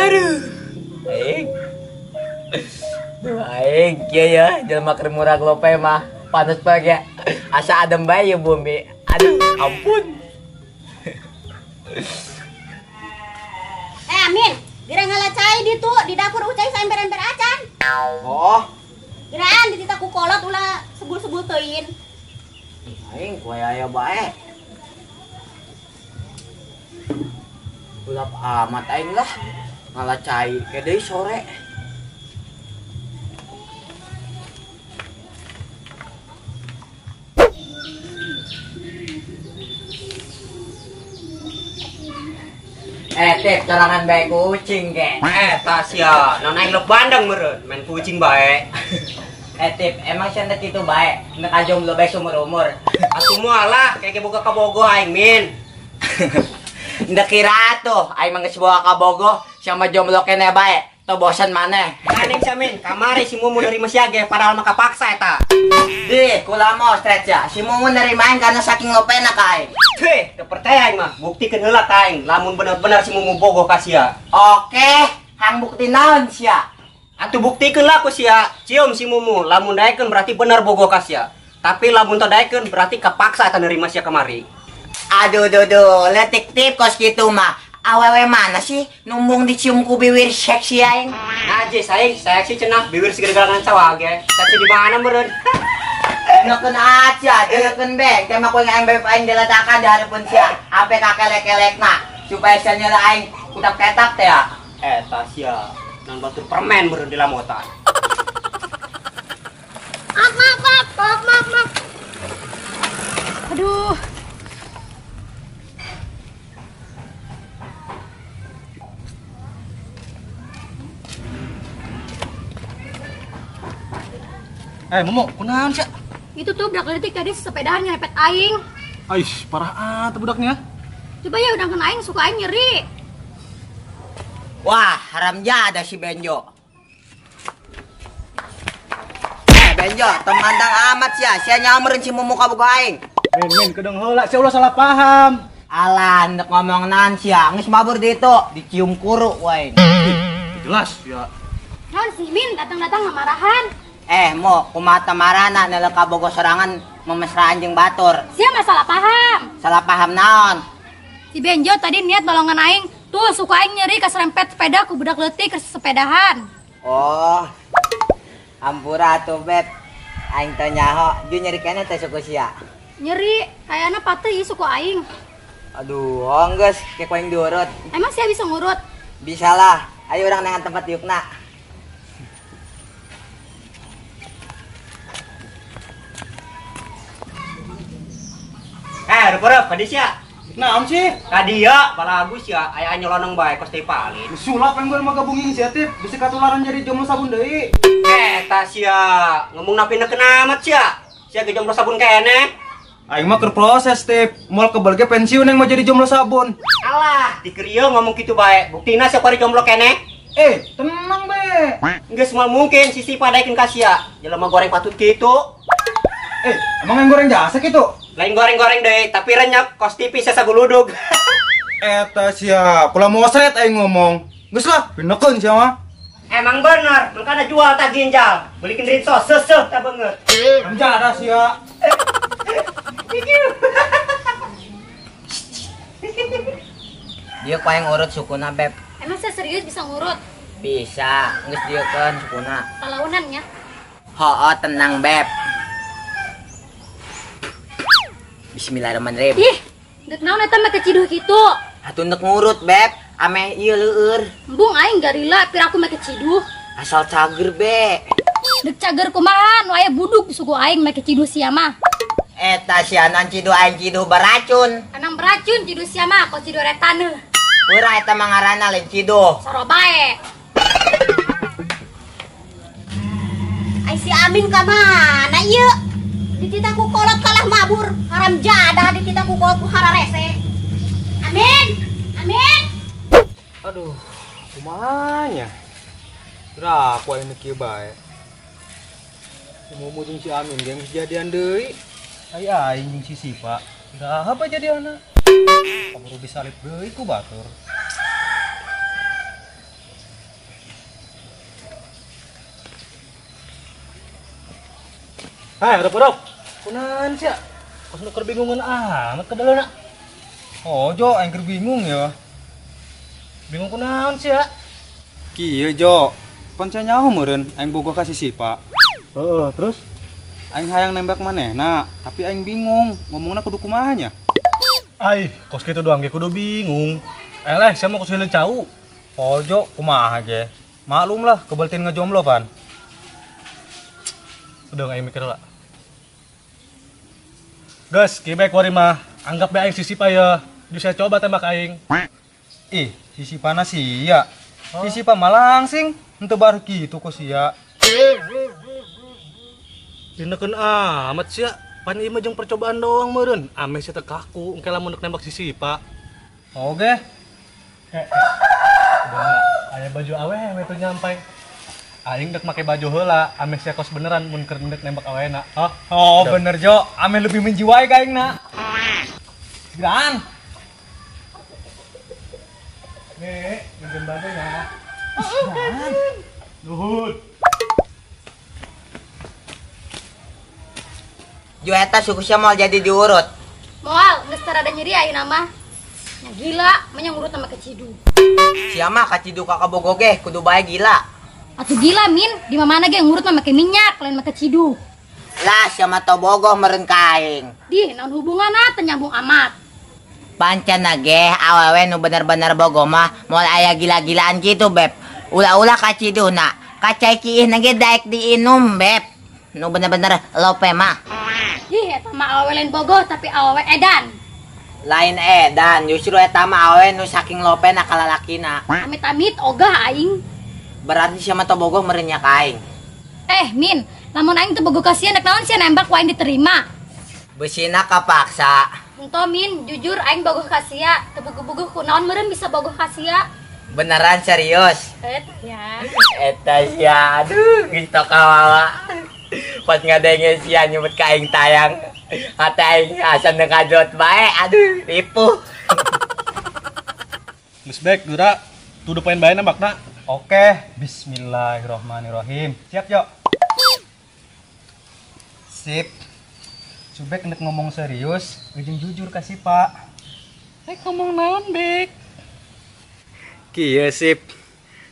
Aduh. Aing. Duh aing kieu ya jelema keur murag lope mah. Panas banget ya. Asa adem bae ya bumi. Aduh, ampun. Amin, geura ngala cai ditu di dapur ucai saember-ember acan. Oh. Geuraan dititah ku kolot ulah sebul-sebul teuing. Aing ku aya bae. Ulap amat aing lah. Ngala cai ke deui sore. Tip, corangan bae kucing ke. Tasya, non aing lep bandeng meureun, main kucing bae. Tip, emang sia teh kitu bae, nek ajomblo bae sumur-umur. Atuh moal lah, kayak boga kabogoh aing min. Ndek kira atuh, aing mah geus boga kabogoh, sia mah jomblo keneh bae. Teu bosan maneh. Aneh sia min, kamari si Mumu nerima sia ge padahal mah kapaksa eta. Di, kula mah stretch ya. Si Mumu nerima aing karena saking lopena ka aing. Heh, teu percaya aing mah. Buktikeun heula ka aing lamun bener-bener si Mumu bogoh ka sia. Oke, hang bukti naon sia? Atuh buktikeun lah ku sia. Cium si Mumu, lamun daekeun berarti bener bogoh ka sia. Tapi lamun teu daekeun berarti kapaksa eta nerima sia kamari. Aduh duh duh, letik tip kos kitu mah. Awewe mana sih numbung dicium ku bibir seksi aing? Najis aing, seksi cenah bibir segede galangan sawah ge. Seksi di mana meureun? Neukeun aja, neukeun be. Teh mah ku aing beb aing diletakan di hareupeun sia. Ampe kakelek-kelekna supaya sia nyala aing kutap-ketap teh ya. Eta sia, non batur permen meureun di lamotan. Maaf, maaf, maaf, maaf, maaf. Aduh. Momo, kunaon sia? Itu tuh budak leutik tadi sepedahan nyerempet aing. Aish, parah atuh budaknya. Coba ya udah kena aing, suka aing nyeri. Wah, haram jadah si Benjo. Benjo, temandang amat sia. Sia nyamereun si Momo ka boga aing. Men, kedeng heula sia ulah salah paham. Alah, ndek ngomong naon sia, geus mabur ditu, dicium kuru wae. Jelas ya. Naon sih Min, datang-datang ngamarahan. Mo, kumata marana nele kabogo sorangan memesraan jeung batur. Sia mah salah paham. Salah paham naon? Si Benjo tadi niat nolongan aing. Tuh suka aing nyeri kaserempet sepeda ku budak leutik keur sepedahan. Oh. Ampura atuh beb. Aing teu nyaho, ju nyeri keneh teh suku sia. Nyeri, kayana pateuh ieu suku aing. Aduh, geus ke ku aing diurut. Emang sia bisa ngurut? Bisa lah. Ayo urang neangan tempat diukna. Rup-rup, kadi sia. Naon sih? Kadi ya, balagus ya, aya nyolonong bae kos teh paling. Sulap yang gue mah gabungin sia tip, bisa katularan jadi jomblo sabun deui. Eta sia, ngomong napi neken amat sia. Sia ge jomblo sabun keneh. Aing mah keur proses tip, moal kebal ge pensiun yang mau jadi jomblo sabun. Alah, dikerieu ngomong kitu bae. Buktina sia kuari jomblo keneh. Tenang be. Geus moal mungkin sisi padaekeun ka sia. Jelema goreng patut kitu. Emang yang goreng jasa kitu? Lain goreng-goreng deh, tapi renyap kos TV sasaguludug. Eta sia, kula mosret aing ngomong. Geus lah, pinekeun sia mah. Emang bener, makana jual tak ginjal. Belikin rinso seseuh ta beungeut. Anjada sia. Dia ku aing urut sukuna beb. Emang saya serius bisa ngurut? Bisa, geus dieukeun sukuna. Palaunan nya. Hooh, tenang beb. Bismillahirrahmanirrahim. Ih, dek naon eta make ciduh kitu? Atuh ndek ngurut, beb. Ameh ieu leueur. Embung aing garila pir aku make ciduh. Asal cager, be. Dek cager kumaha nu aya buduk suku aing make ciduh sia mah. Eta sia nan ciduh aing ciduh beracun. Anang beracun ciduh sia mah kok ciduh retaneuh. Pura eta mah ngaranna lain ciduh. Soro bae. Ai si Amin ka mana ieu? Dititah ku kolot kalah mabur, haram jadah dititah ku kolot ku hararese. Amin, amin. Aduh, kumanya. Geura aku aya nu kieu bae. Mumu jeung si Amin ge geus jadian deui. Ai aing jeung si Sipa. Geura apa jadianna? Kaburu disalip deui ku batur. Hai, urap-urap. Kunaon sia? Kos nu keur bingungan amat ke daleuna. Oh, Jo, aing keur bingung ya. Bingung kunaon sia? Kieu, Jo. Pan sia nyaho meureun aing bogoh ka si Sipa. Heeh, terus aing hayang nembak manehna, tapi aing bingung ngomongna kudu kumaha nya. Ai, kos kitu doang ge kudu bingung. Eleh, sia mah kos hileung cau. Oh, Jo, kumaha ge? Maklum lah, kebeltin ngejomblo pan. Udah aing mikir lah. Gas, kieu bae kuari mah. Anggap bae aing si Sipa ya. Bisa coba tembak aing. Ih, si Sipa na sia. Si Sipa mah langsing, henteu bar kitu ku sia. Dinekeun amat sia. Pan ieu mah jeung percobaan doang meureun. Ameh sia teh kaku engke lamun nembak si Sipa. Oke. Udah aya baju awewe tuh nyampai. Aing dek make baju heula, ameh sia kos beneran mun keur ndek nembak awena. Hah? Oh, bener Jo, ameh lebih menjiwai ka aing na. Geran. Nih, minjem bajunya. Nuhun. Jo eta suku sia moal jadi diurut. Moal, geus rada nyeri ayeuna mah. Nya gila, mah ngurut sama kacidu. Sia mah kacidu ka kabogoh ge kudu bae gila. Atuh gila Min, di mana ge ngurut mah make minyak, lain make cidu. Lah sia mah teu bogoh meureun ka aing. Dih, naon hubunganna teu nyambung amat. Pancana ge awewe nu bener-bener bogoh mah moal aya gila-gilaan kitu, Beb. Ulah-ulah kaciduna, kacai kiihna ge daek diinum, Beb. Nu bener-bener lope mah. Ih, eta mah awewe lain bogoh tapi awewe edan. Lain edan, justru eta mah awewe nu saking lopena ka lalakina. Amit-amit ogah aing. Berarti sia mah teu bogoh meureun nya ka aing. Eh, Min, lamun aing teu bogoh ka sia nek naon sia nembak ku aing diterima. Besina kapaksa. Henteu Min, jujur aing bogoh ka sia, teu bogoh-bogoh ku naon meureun bisa bogoh ka sia. Beneran serius? Et ya. Eta sia, aduh, geus tok kawawa. Pas ngadenge sia nyebut ka aing tayang. Hate aing asa neung kajot bae, aduh, ripuh. Geus bek, Dura, tuduh poin bae nembakna. Oke, bismillahirrahmanirrahim. Siap, Jo. Sip. Subek nek ngomong serius, ujung jujur kasih, Pak. Rek ngomong naon, Bek? Kieu, sip.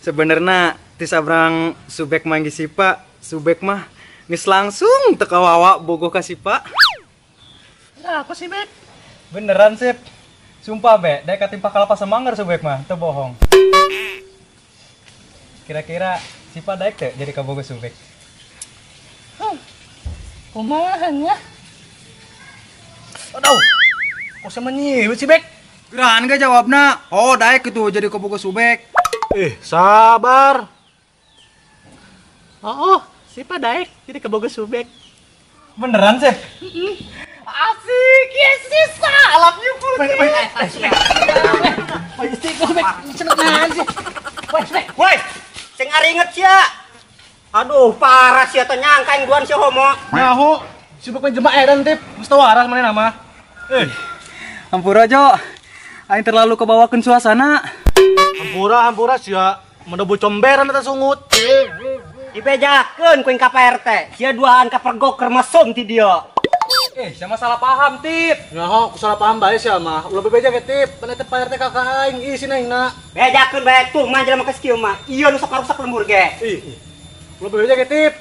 Sebenarnya ti sabrang Subek manggih Sipa, Subek mah geus langsung teu kawawa bogoh ka Sipa. Lah, aku sih, Bek. Beneran, sip. Sumpah, Bek, daek katimpa kalapa semanggar Subek mah, teu bohong. Kira-kira Sipa daek teh jadi kabogoh Subek? Kumaha nya? Aduh. Kok sama nyiwit sih, Bek? Gerahan gak jawabna? Oh, daek itu jadi kabogoh Subek. Eh, sabar. Oh, Sipa daek jadi kabogoh Subek. Beneran, sih? Asik, yes, yes, I love you, Putih. Woi, sing aringet sia. Aduh, parah sia teh nyangka aing duan sia homo. Nyaho, sibuk main jema edan tip, geus teu waras manehna mah. Eh, hampura Jo. Aing terlalu kebawakeun suasana. Hampura, hampura sia, mendebu comberan eta sungut. Dibejakeun ku ka Pak RT. Sia duaan ka pergok keur mesum ti dieu. Eh, sama salah paham, Tip. Nyaho, ku salah paham bae sia mah. Ulah bebeja ge, Tip. Pan eta Pak RT ka aing isin aing na. Bejakeun bae tuh mah jelema geus kieu mah. Ieu nu sok ngarusak lembur ge. Ih. Ulah bebeja ge, Tip.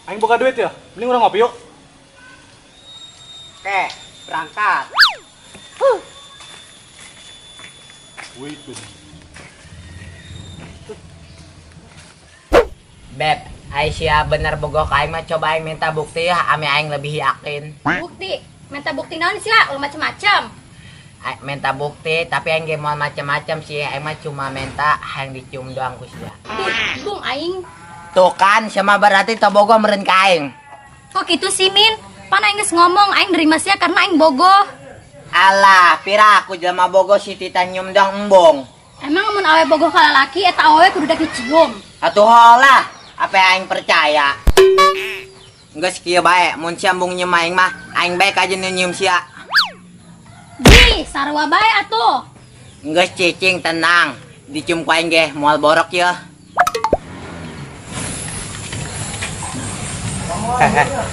Aing boga duit ya. Mending urang ngopi yuk. Oke, berangkat. Wih, Beb, Aisyah bener bogoh ka aing mah coba aing minta bukti ya, ame aing lebih yakin. Bukti? Minta bukti naon sih ya? Ulah macem-macem. Minta bukti, tapi aing ge moal macem-macem sih, aing mah cuma minta hayang dicium doang ku sia. Ih, bung aing. Tuh kan, sama berarti teu bogoh meureun ka aing. Kok gitu sih, Min? Pan aing geus ngomong aing nerima sia karena aing bogoh. Alah, pira aku jelema bogoh si tita nyium doang embung. Emang mun awe bogoh ka lalaki eta awewe kudu dak dicium. Atuh holah. Apa aing percaya? Geus kieu bae, mun sia embung nyium aing mah, aing bae kajeun nyium sia. Di, sarua bae atuh. Geus cicing tenang, dicium ku aing ge moal borok yeuh.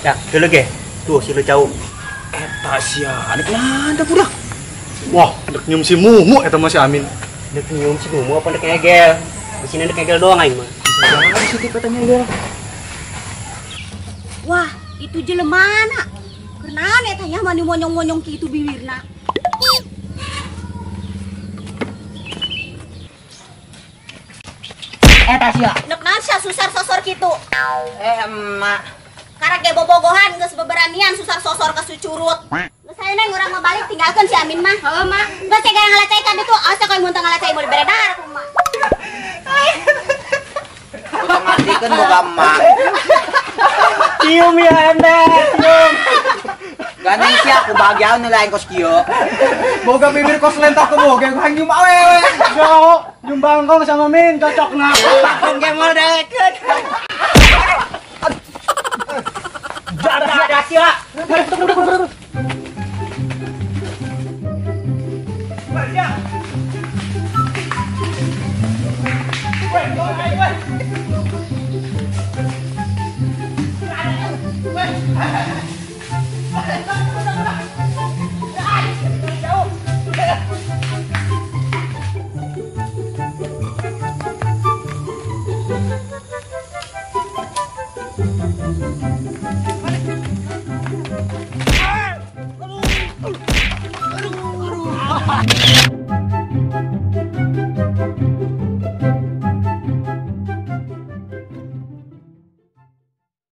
Ya, dulu ge. Tuh si lu jauh. Eta sia, anek nanda budak. Wah, dek nyium si Mumu eta mah si Amin. Dek nyium si Mumu apa dek ngegel? Di sini dek ngegel doang aing mah. Jangan di situ katanya ngegel. Wah, itu jelemana. Kenaon eta nya mani monyong-monyong kitu bibirna. Eta sia. Nek naon sia susar sosor kitu? Emak. Karek ge bobogohan geus beberanian susar sosor ka sucurut. Geus ayeuna urang mah balik tinggalkeun si Amin mah. Heuh mak. Geus cek ngalacai ka ditu, asa koy mun teu ngalacai moal dibere dahar ku mak. Teu ngartikeun boga emak. Cium ya ember, cium. Gandeng sia ku bahagiaeun nu lain kos kieu. Boga bibir kos lentah ku boga hayang nyium awewe. Jauh, nyium bangkong sama Min cocok nah. Bangkong ge moal daekeun. Ada sia. Aduh.